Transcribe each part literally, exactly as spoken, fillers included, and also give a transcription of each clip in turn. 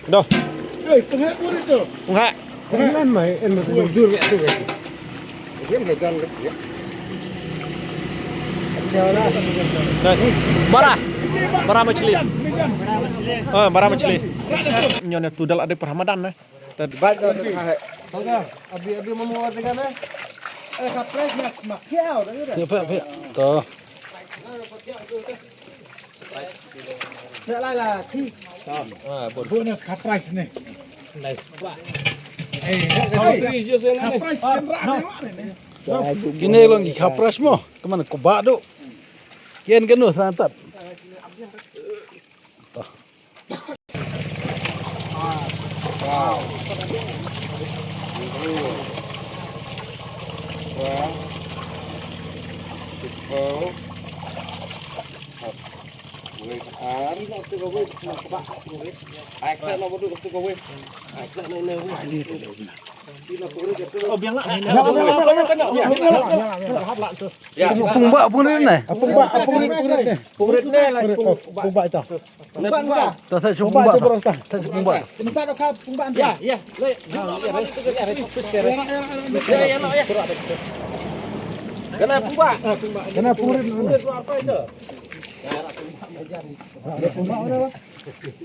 Doh. Eh, penghe burit tu. Penghe. Penghe mai en mai jur ya tu. Diam dah jan lagi ya. Bara. Bara machli. Ah, bara machli. Nyo ne tu dal ada perhamadan eh. Tad baik dah. Abi abi mau mau dengan eh. Eh, kapres nak makiau dah. Ya, pak, pak. Tuh. Bonus kaprais ni. Nice. Kaprais sien rak ni. Kine long ki kaprais mo. Kemana ko ba do. Kien kenu santat. Pung ba pung rit ne. Pung ba pung rit pung rit ne. Pung rit ne la pung ba ita. Ta sa pung ba. Ta sa pung ba. Minta doka pung ba. Ya ya. Kena pung ba. Kena pung rit. Pung rit apa itu? Pung ba mana?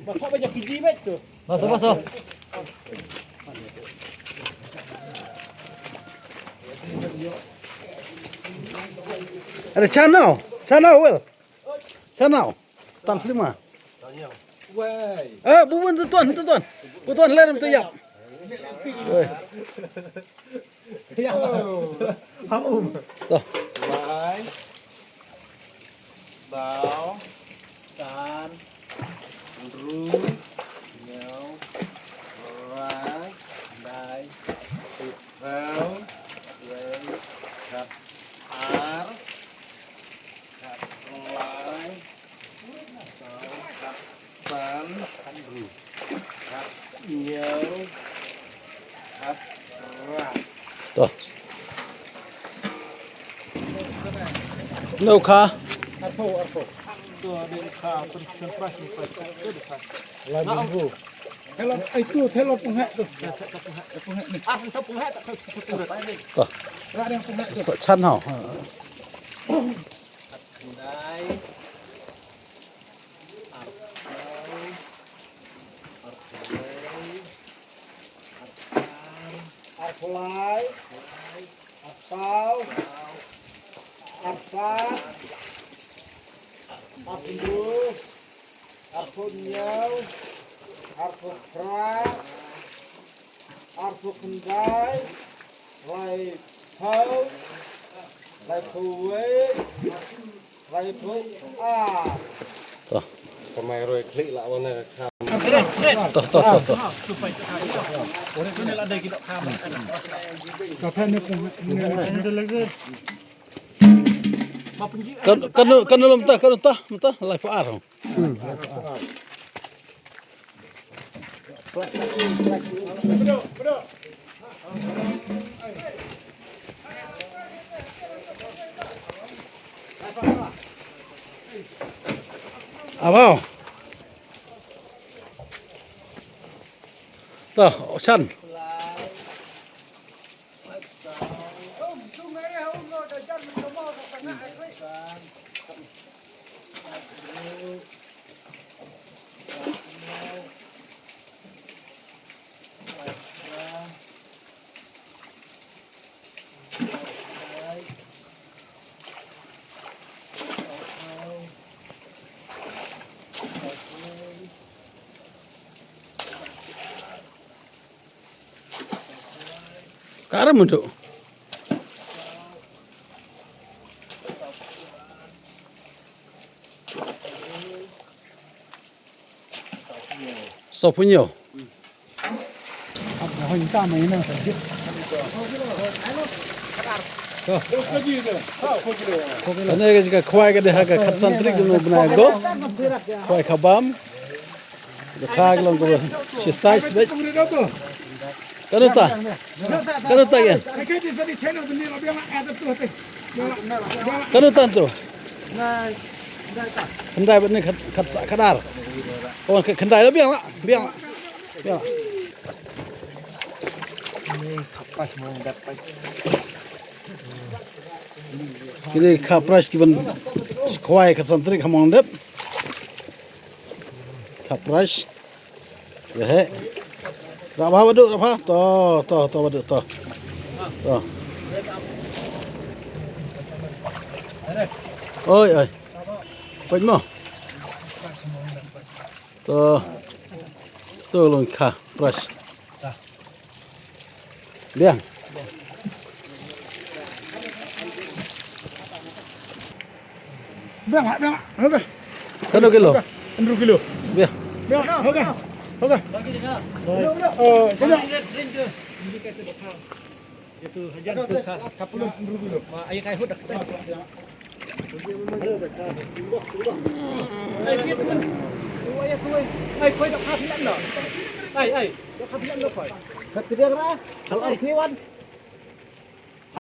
Masuk aja kiji bet tu. Masuk masuk. Ada channel, channel well. Channel. Tan lima. Eh, bubun tuan, tuan. Tuan lerem tu yap. Weh. Tuh. Lai. Dau. Tan. Ru. Nyau. Rai. Dai. Tau. Wei. Kat. Ar. Kat. Lai. Tau. Kat. San. Kat. Nyau. Kat. Ra. Tuh. No kha. Arphew, arphew. Lai bungbu. Thelot, ai tu, thelot penghe tu. Penghe ni. Tuh. Ra dang penghe tu. Sa-, sa-, chan hau. Ndai. Arphew. Arphew. Arphew lai. Arphew. Arphew. Arphew. Arphew hynñiew, arphew phra, arphew khyndai, laiphew, laiphew wei, laiphew ar. Toh. Kamai roi klik lah warna kam. Toh, toh, toh, toh. Kan, kan, kan lum tah, kan tah, tah, laiphew ar. Abaw. Toh, Shan. Ka ar mynta. Sawphew hynñiew. Kane ka jaka khwai ka dei ha ka khatsan tarik jong u bnai August. Khwai khabam. Ka kha ka long kaba shi size beit. Kano ta? Kano ta ïa? Kano ta tu? Khyndai bad ne khat, khat sa, khat ar. Oh, khyndai la biang la, biang la. Biang la. Kine ki kha price ki ban khwai khat san tarik ha Mawngdep. Kha price. Ïa he. Rah bha Badu, rah bha. To, to, to Badu, to. To. Oi, oi. Peit mo. To. To long kha price. Biang. Biang, biang. Okey. Kano kilo? Hynriew kilo. Biang. Biang, okey. Okey. Eh, kena. Itu hajar tu ka, ka puluh hynriew kilo. Ma, ayo kai hut dah. Ai, dia tu. Tu ayo tu. Ai, koi dah ka bilang dah. Ai, ai, dah ka bilang dah koi. Kata dia kena. Kalau aku hewan.